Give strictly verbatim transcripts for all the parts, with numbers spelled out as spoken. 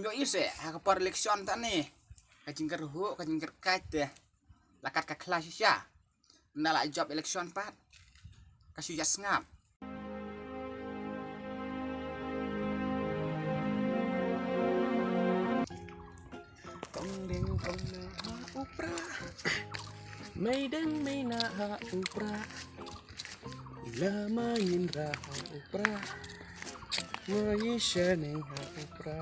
Ïohi se ha ka por election tani, ka jingkyrhuh ka jingkyrkait te la kat ka khlaiñ shisha. Nda la jop election pat, ka shu ïa sngap. Kong deng kong na ha u pra, mei deng mei na ha u pra. Lama ngin ra ha u pra, ma yi sha neng ha u pra.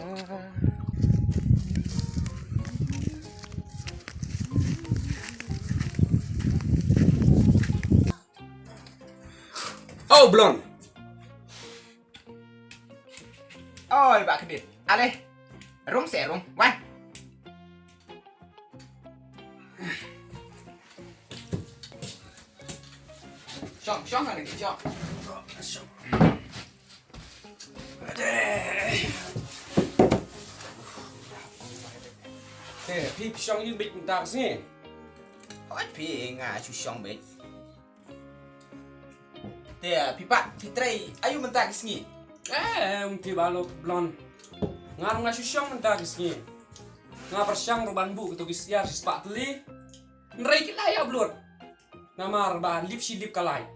Oh, Blon. Oi, Bah Kdit. Ale. Rung se rung. Wan. Shong, shong, ale, shong. Shong. Ade. Te, phi shong ïing beit mynta ka sngi? Hooid phi, nga shu shong beit. Te, phi pat, phi trei aiu mynta ka sngi? Eh, em, phi Bah Blon. Nga ruh nga shu shong mynta ka sngi. Nga pyrshang ruh ban buh kito ki syiar shi spah tylli. Hynrei ki la ïa blut. Namar ba lip shi lip ka light.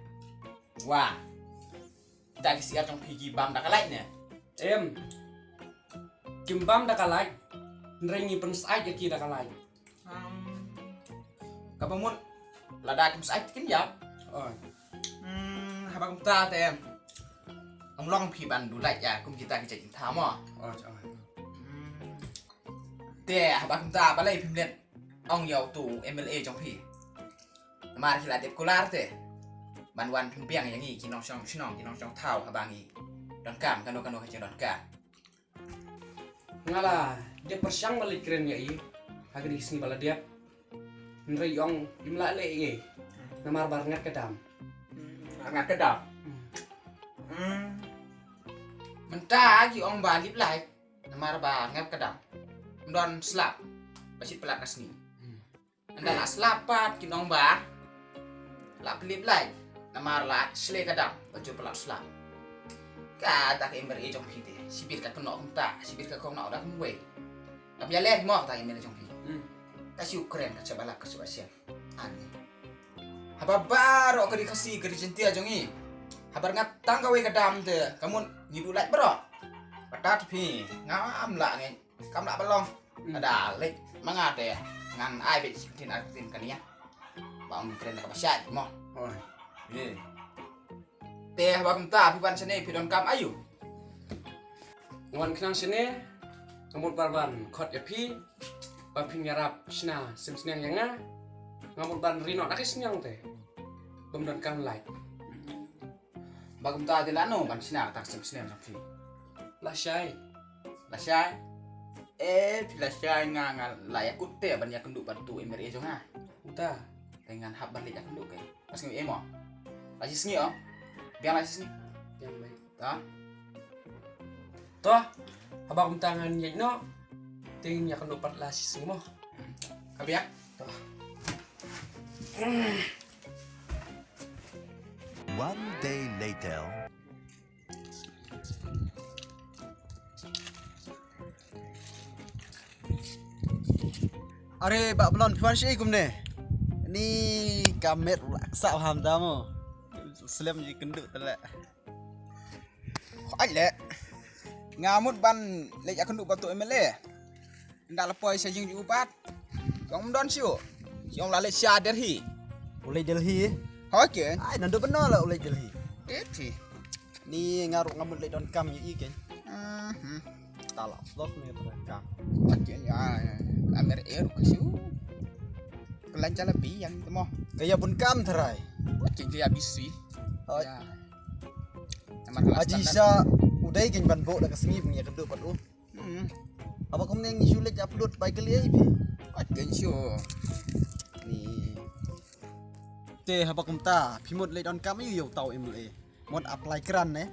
Wah. Kita ki syiar jong phi ki bam da ka light ne? Em. Kim bam da ka light. Hynrei ngi pynsyaid ïa ki da ka light. Um, kaba mut lada kim syaid kin ïap. Oh. Hmm, haba kumta te. Ong long phi ban du light ïa kum kita ki jait jingthaw mo. Oh, oh. Hmm. Te haba kumta balei phim leit ong ïa uto u M L A jong phi. Namar ki la dep kular te ban wan pynbiang ïa ngi ki nongshong shnong ki nongshong thaw haba ngi donkam kano kano ka jingdonkam. Nga la dep pyrshang ban leit kren ïa i ha kine ki sngi ba la dep. Hynrei i ong im lah leh ei ei namar ba rngat ka dam. Rngat ka dam. Hmm. Hmm. Mynta ki ong ba lip light namar ba rngat ka dam. Ym don slap ba shit palat ka sngi. Hmm. Ynda la slap pat kin ong ba la pynlip light namar la shlei ka dam ba jur palat slap. Kata ka M L A jong phi te shibit ka kynnoh kumta shibit ka kynnoh da kumwei. Kam ïaleh mo kata ka M L A jong phi. Hmm. Ka shu kren ka shu ba lap ka shu ba sian. Ani. Haba baroh ka ri Khasi ka ri Jaintia jong ngi. Haba rngat tang kawei ka dam te ka mut ngi duh light baroh. Ba tat phi ngam lah ngi. Kam lah ba long. Hmm. Lada leit ma nga te ngan ai beit shi ktien ar ktien kane ïa. Ba ong kren da kaba shai mo. Oi. Ye. Te haba kumta phi wan shane phi donkam aiu? Nga wan khnang shane nga mut ban ban khot ïa phi ba phin ïarap shna sim sniang ïa nga. Nga mut ban ri noh da ka sniang te. Bym donkam light. Ba kumta te lano ban shna kata ka sim sniang jong phi. Lashai. Lashai. Eh, phi lashai nga nga la ïakut te ban ïakynduh bad uto u M L A jong nga. Kumta. Te ngan hap ban leit ïakynduh ke. Ka sngi eh mo. La shi sngi oh. Biang la shi sngi. Biang beit. Ta. To. Haba kumta ngan ïaid noh. Te ngin ïakynduh pat la shi sngi mo. Ka biang. To. One day later. Are Bah Blon phi wan shi kumne. Ni ka met la ksa ham da mo. Slem ji kynduh tele. Ai le. Nga mut ban leit ïakynduh bad uto u M L A. Ynda la poi sha jingjuh pat. Jong ym don shuh. Jong la leit sha Delhi. U leit Delhi? Hooid ke. Ai, naduh bynno la u leit Delhi. Te phi. Ni nga ruh nga mut leit donkam ïa i ke. Mhm. Ta la vlog ne donkam. Hooid ke ïa. Amer e ruh ka shu. Klan jalabi ïa te mo. Ka ïa bun kam tharai. Hooid ke ïa bisi. Hooid. Ïa. Namar ka la aji standard. Sha u dei kein ban buh da ka sngi ban ïakynduh bad u. Hmm. Haba kumne ngi shu leit upload bai kylli ei phi. Wat kein shu. Ni. Te haba kumta phi mut leit donkam ïa uto u M L A. Mut apply kran ne.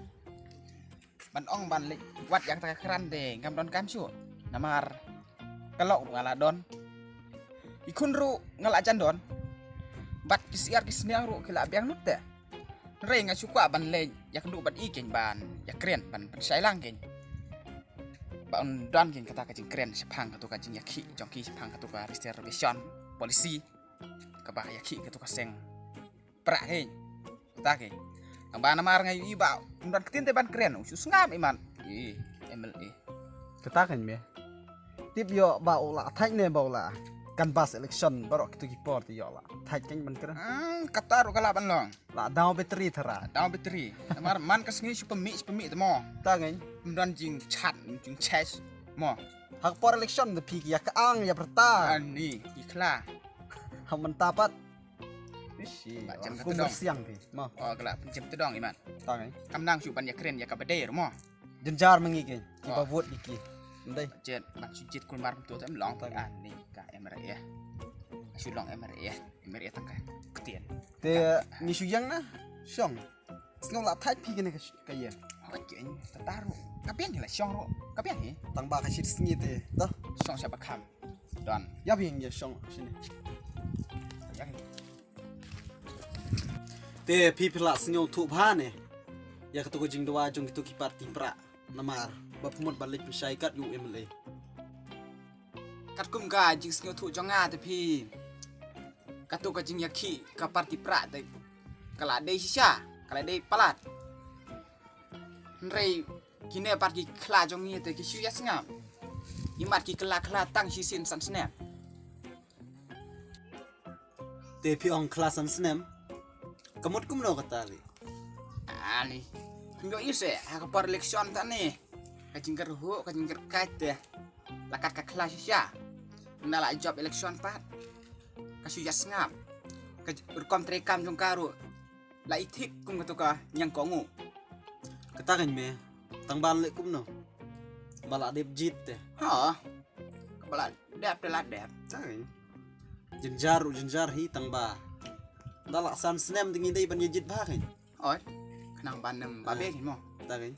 Ban ong ban leit wad ïa kata ka kran te ngam donkam shuh. Namar ka lok ruh nga la don. I khun ruh nga la jan don. Bad ki syiar ki sniang ruh ki la biang lut te. Hynrei nga shu kwah ban leit ïakynduh bad i kein ban ïakren ban pynshai lang kein. Ba un don kein kata ka jingkren shaphang kato ka jingïakhih jong ki shaphang kato ka reservation policy kaba ïakhih kato ka seng pra kein. Kata kein. Tang ba namar nga ïohi ba un don ktien te ban kren, u shu sngap i mat. I M L A. Kata kein me. Tip ïoh ba u la thait ne ba u la canvass election baroh kito ki por te ïoh la thait kein ban kren. Hmm, kata ruh ka lah ban long. La down battery tara. Down battery. Namar man ka sngi shu pynmih, shu pynmih te mo. Kata kein. Ym don jingchat, jingchat mo. Ha ka por election te phi ki ïa ka ang ïa pyrta. Ani, ki khla. Ha mynta pat. Ishi, ba jem ka kum tedong. Bersiang phi. Mo. Oh, ka lah jem tedong i mat. Kata kein. Kam nang shu ban ïa kren ïa kaba dei ruh mo. Jynjar ma ngi kein. Kiba vote ïa ki. Ndei. Jet ban shu jied kulmar kumto te em long. Ani ka M R A. Shu long M R A. M R A tang ka ktien. Te ngi shu ïeng na shong. Sngew la thait phi kane ka ïa. Hoi kein, tata ruh. Ka biang hi la shong ruh. Ka biang hi. Tang ba ka shit sngi te. Doh. Shong sha ba kham. Don. Ïa biang ïa shong shini. Ïa hi. Te phi phi la sngewthuh bha ne ïa kato ka jingdawa jong kito ki party pra. Namar ba pynmut ba leit pynshai kat ïa u M L A. Katkum ka jingsngewthuh jong nga te phi, kato ka jingïakhih ka party pra te ka la dei shisha, ka la dei palat. Hynrei kine pat ki khla jong ngi te ki shu ïa sngap. Imat ki khla khla tang shisien san snem. Te phi ong khla san snem. Ka mut kumno kata li? Ani. Kumno ïohi se ha ka por election ta ni. Ka jingkyrhuh, ka jingkyrkait te la kat ka khla shisha. Nda la jop election pat. Ka shu ïa sngap. Ka j-, rukom treikam jong ka ruh la ithik kum kato ka ñiangkohnguh. Kata kein me, tang ban leh kumno? Ba la dep jied te. Ha. Ba la dep te la dep. Kata kein. Jynjar ruh jynjar hi tang ba. Nda la san snem te ngi dei ban ïa jied bha kein. Oi. Khnang ban nym ba be kein mo. Kata kein.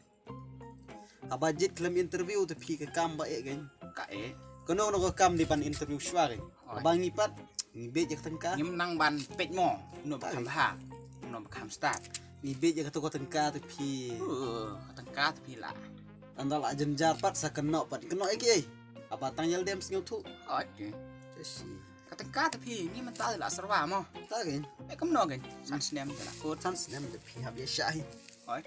Haba jied khlem interview te phi ka kam ba eh kein. Ka eh. Kano kano ka kam dei ban interview shuwa kein. Oi. Haba ngi pat ngi bit ïa ka tyngka. Ngim nang ban peit mo. Uno ba kham bha. Uno ba kham stad. Ngi bit ïa kato ka tyngka te phi. Uh, ka tyngka te phi la. Tang da la jynjar pat sa kynnoh pat kynnoh ïa ki ei. Haba tang ïa lade ym sngewthuh. Oi. Te shi. Ka tyngka te phi ngi mynta la serwa mo. Kata kein. Eh kumno kein. San snem te la kut. San snem te phi hap ïa shah hi. Oi.